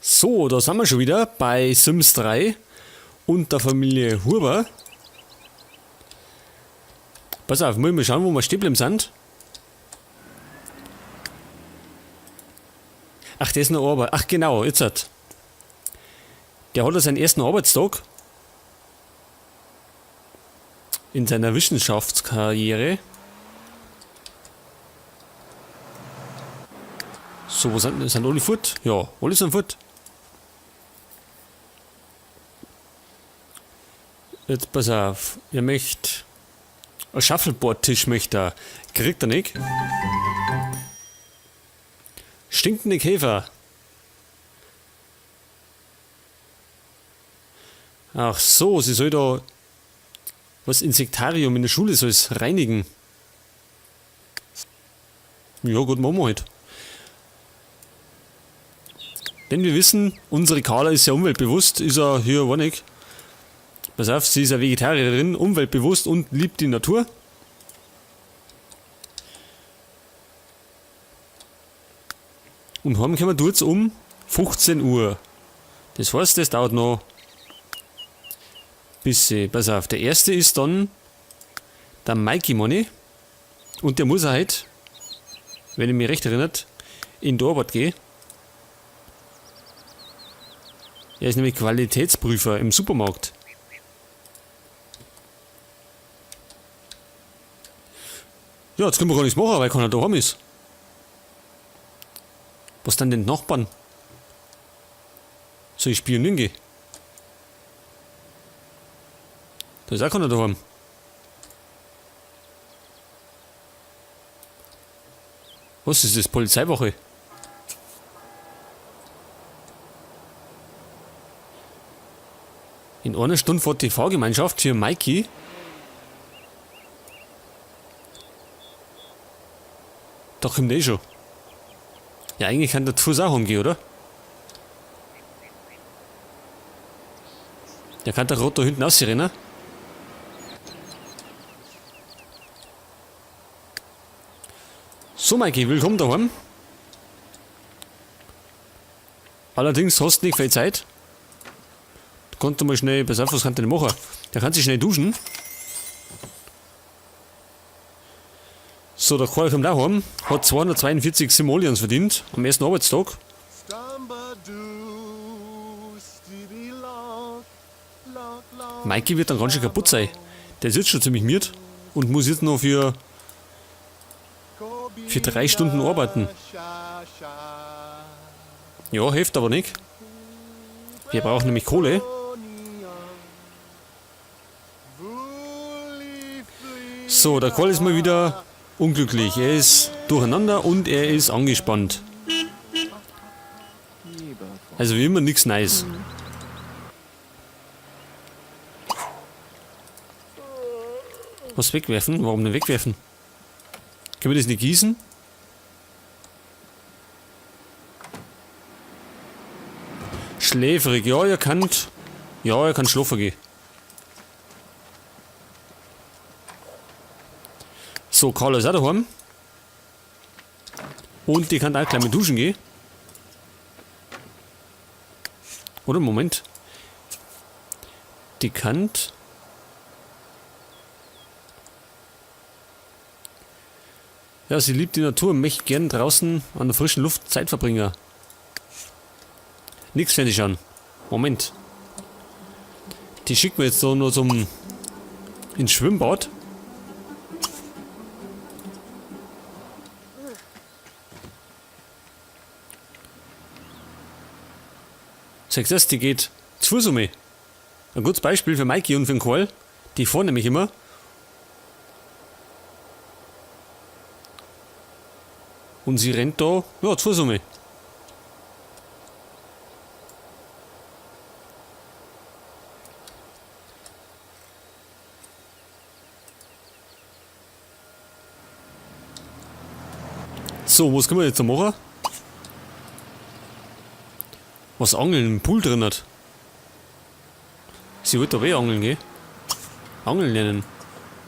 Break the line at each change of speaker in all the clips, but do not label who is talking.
So, da sind wir schon wieder bei Sims 3 und der Familie Huber. Pass auf, muss ich mal schauen, wo wir stehen geblieben sind. Ach, der ist noch Arbeit. Ach genau, jetzt hat. Der hat ja seinen ersten Arbeitstag in seiner Wissenschaftskarriere. So, wo sind alle fort? Ja, alle sind fort. Jetzt pass auf, er möchte ein Shuffleboard-Tisch möchte er. Kriegt er nicht. Stinkende Käfer. Ach so, sie soll da was Insektarium in der Schule soll es reinigen. Ja gut, machen wir halt. Denn wir wissen, unsere Carla ist ja umweltbewusst, ist ja hier war nicht. Pass auf, sie ist ja Vegetarierin, umweltbewusst und liebt die Natur. Und heim kommen wir jetzt um 15 Uhr. Das heißt, das dauert noch ein bisschen. Pass auf, der erste ist dann der Mikey Money. Und der muss halt, wenn ich mich recht erinnert, in die Arbeit gehen. Er ist nämlich Qualitätsprüfer im Supermarkt. Ja, jetzt können wir gar nichts machen, weil keiner daheim ist. Was denn den Nachbarn? Soll ich spionieren gehen? Da ist auch keiner daheim. Was ist das? Polizeiwache? In einer Stunde fährt die Fahrgemeinschaft für Mikey. Da kommt eh schon. Ja, eigentlich kann der zu Fuß auch heimgehen, oder? Der kann der rot da hinten rausrennen. So, Mikey, willkommen daheim. Allerdings hast du nicht viel Zeit. Du kannst du mal schnell, pass auf, was kann der denn machen? Der kann sich schnell duschen. So, der Karl kommt auch heim, hat 242 Simoleons verdient am ersten Arbeitstag. Mikey wird dann ganz schön kaputt sein. Der ist jetzt schon ziemlich müde und muss jetzt noch für 3 Stunden arbeiten. Ja, hilft aber nicht. Wir brauchen nämlich Kohle. So, der Karl ist mal wieder unglücklich. Er ist durcheinander und er ist angespannt. Also wie immer nix Neues. Was wegwerfen? Warum denn wegwerfen? Können wir das nicht gießen? Schläfrig. Ja, ihr könnt. Ja, ihr könnt schlafen gehen. So, Carla ist auch daheim. Und die kann auch gleich mit duschen gehen. Oder Moment. Die kann. Ja, sie liebt die Natur und möchte gern draußen an der frischen Luft Zeit verbringen. Nix fertig an. Moment. Die schicken wir jetzt so nur zum ins Schwimmbad. Sagst du das? Die geht zu Fuß um mich. Ein gutes Beispiel für Mikey und für den Karl. Die fahren nämlich immer. Und sie rennt da, ja, zu Fuß um mich. So, was können wir jetzt noch machen? Was angeln im Pool drin hat. Sie wollte doch eh angeln, gell? Angeln lernen.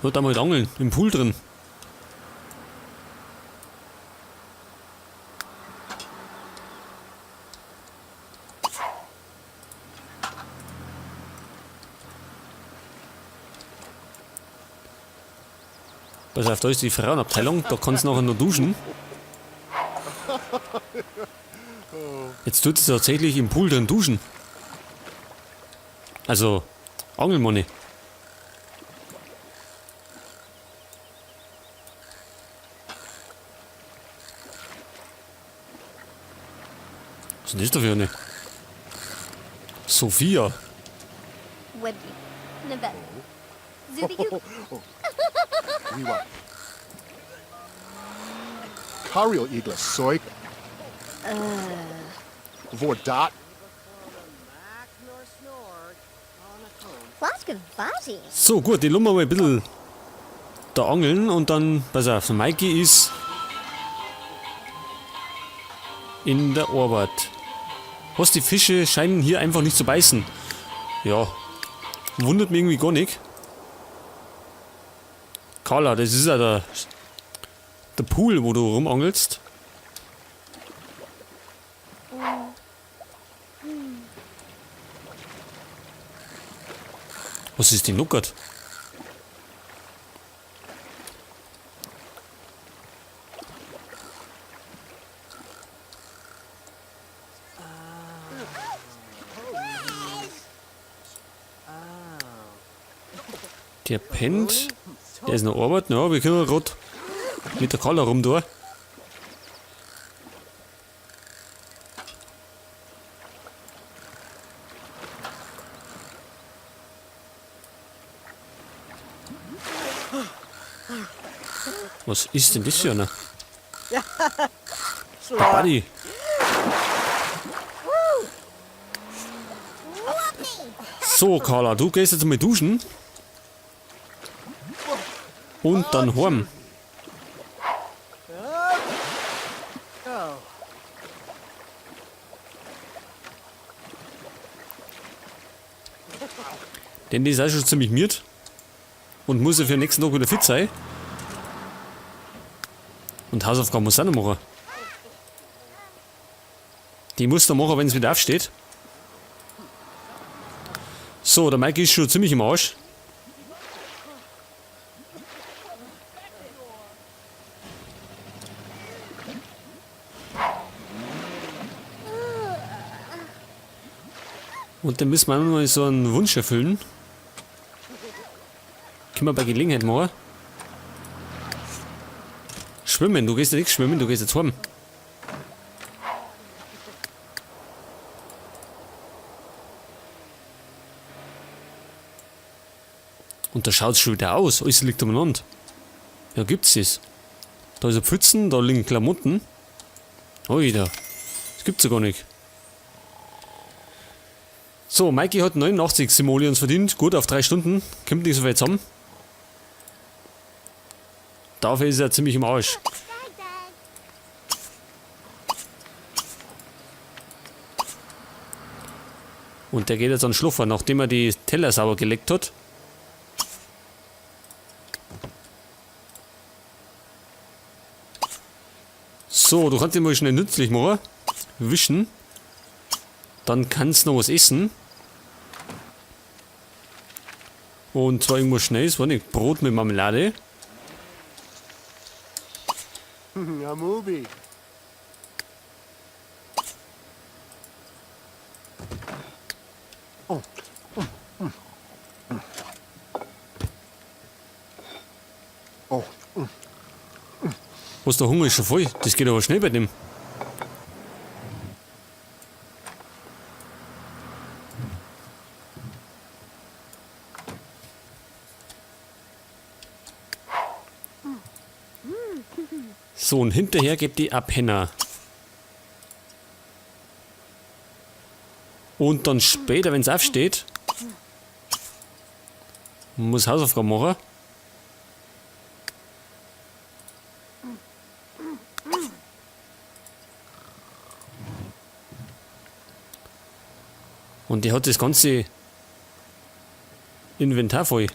Wird da mal angeln, im Pool drin. Pass auf, da ist die Frauenabteilung, da kannst du nachher noch duschen. Jetzt tut sie tatsächlich im Pool drin duschen. Also, Angelmoney. Was ist denn das da für eine? Sophia.
Kariel Igla Soik. Vordat.
So, gut, die lassen wir mal ein bisschen da angeln und dann, pass auf, Mikey ist in der Arbeit. Was, die Fische scheinen hier einfach nicht zu beißen. Ja, wundert mich irgendwie gar nicht. Carla, das ist ja der Pool, wo du rumangelst. Was ist denn nuckert? Der pennt. Der ist noch arbeiten. Ja, wir können grad mit der Carla rum da. Was ist denn das für einer? Der Buddy. So, Carla, du gehst jetzt mal duschen. Und dann heim. Denn die ist auch schon ziemlich miert. Und muss ja für den nächsten Tag wieder fit sein. Und Hausaufgaben muss auch noch machen. Die muss er machen, wenn es wieder aufsteht. So, der Mike ist schon ziemlich im Arsch. Und dann müssen wir auch noch mal so einen Wunsch erfüllen. Können wir bei Gelegenheit machen. Schwimmen, du gehst ja nicht schwimmen, du gehst jetzt heim. Und da schaut's schon wieder aus, alles liegt umeinander. Ja, gibt's das? Da ist eine Pfützen, da liegen Klamotten. Oida, das gibt's ja gar nicht. So, Mikey hat 89 Simoleons verdient, gut auf 3 Stunden, kommt nicht so viel zusammen. Dafür ist er ziemlich im Arsch. Und der geht jetzt an den Schluffer, nachdem er die Teller sauber gelegt hat. So, du kannst dich mal schnell nützlich machen. Wischen. Dann kannst du noch was essen. Und zwar irgendwas Schnelles, war nicht Brot mit Marmelade.
Amubi. Oh.
Was, der Hunger ist schon voll. Das geht aber schnell bei dem. So, und hinterher geht die Abhänner. Und dann später, wenn's aufsteht, muss Hausaufgaben machen. Und die hat das ganze Inventar voll.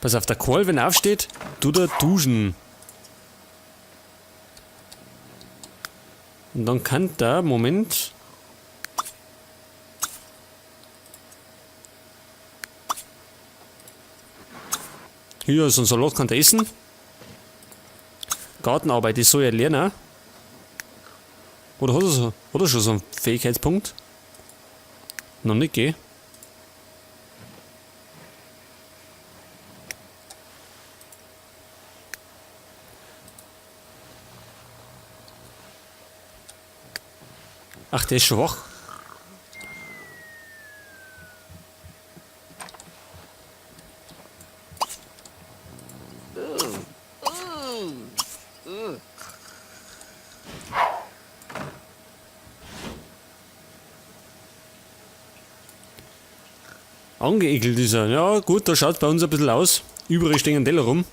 Pass auf, der Karl, wenn er aufsteht, tut er duschen. Und dann kann der, Moment. Hier, so ein Salat kann der essen. Gartenarbeit, das soll er lernen. Oder hat er schon so einen Fähigkeitspunkt? Noch nicht, gell? Ach, der ist schon wach. Angeekelt ist er. Ja gut, da schaut bei uns ein bisschen aus. Überall stehen Teller rum.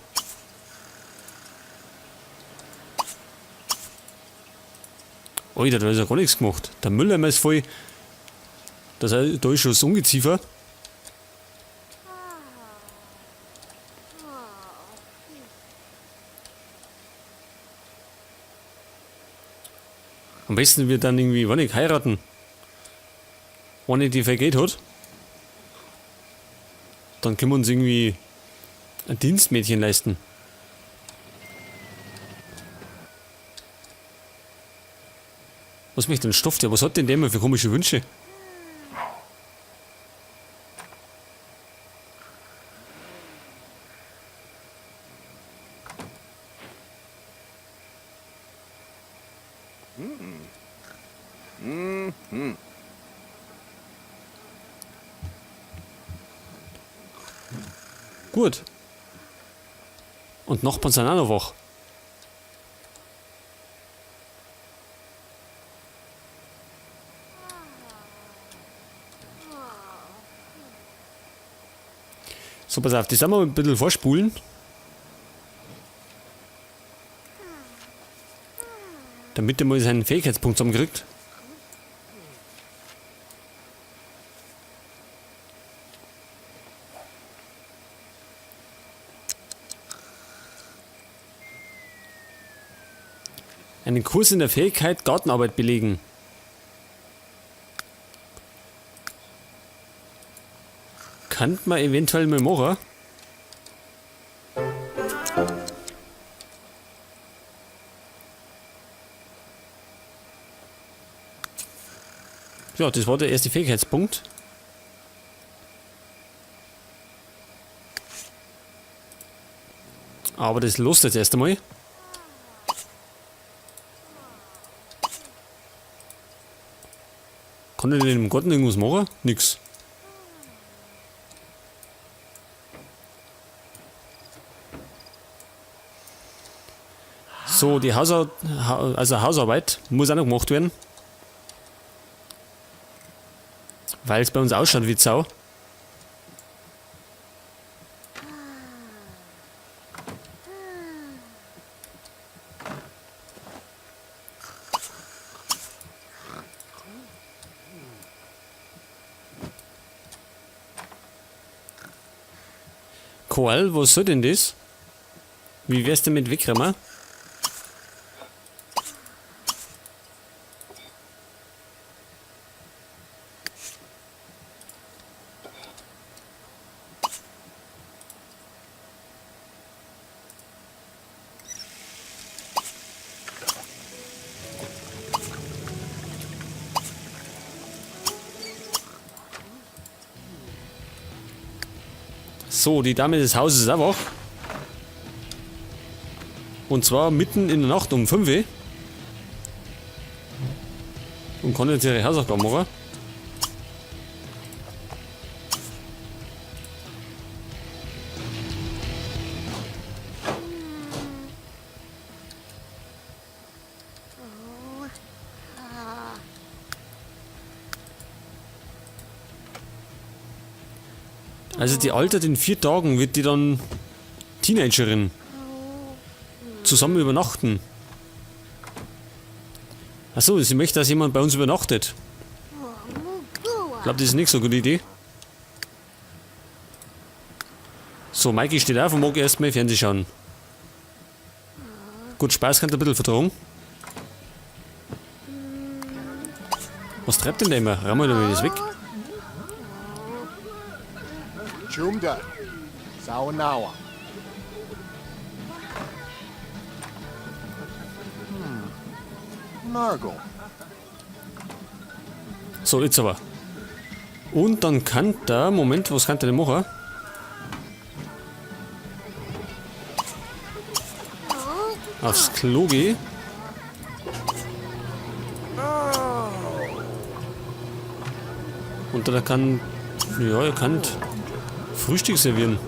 Alter, da ist ja gar nichts gemacht. Der Mülleimer ist voll. Das heißt, da ist schon das Ungeziefer. Am besten wir dann irgendwie, wann ich heiraten. Wenn ich die vergeht hat. Dann können wir uns irgendwie ein Dienstmädchen leisten. Was möchte denn Stoff der? Was hat denn der immer für komische Wünsche? Gut. Und Nachbarn sind auch noch wach. So, pass auf, das werden wir ein bisschen vorspulen. Damit er mal seinen Fähigkeitspunkt zusammenkriegt. Einen Kurs in der Fähigkeit Gartenarbeit belegen. Kann man eventuell mal machen. Ja, das war der erste Fähigkeitspunkt. Aber das lässt jetzt erst einmal. Kann ich denn im Garten irgendwas machen? Nix. So, die Hausarbeit muss auch noch gemacht werden. Weil es bei uns ausschaut wie Sau. Koal, was soll denn das? Wie wär's denn mit wegräumen? So, die Dame des Hauses ist auch wach. Und zwar mitten in der Nacht um 5 Uhr. Und kann jetzt ihre Hausaufgaben machen. Also die altert in 4 Tagen, wird die dann Teenagerin. Zusammen übernachten. Achso, sie möchte, dass jemand bei uns übernachtet. Ich glaub, das ist nicht so eine gute Idee. So, Mikey steht auf und mag erstmal Fernsehen schauen. Gut, Spaß kann ein bisschen vertragen. Was treibt denn der immer? Ramm mal das weg.
Chumda. Sawanawa. Nargle.
So, jetzt aber. Und dann kann der... Moment, was kann der denn machen? Aufs Klo gehen. Und dann kann... Ja, er kann Frühstück servieren.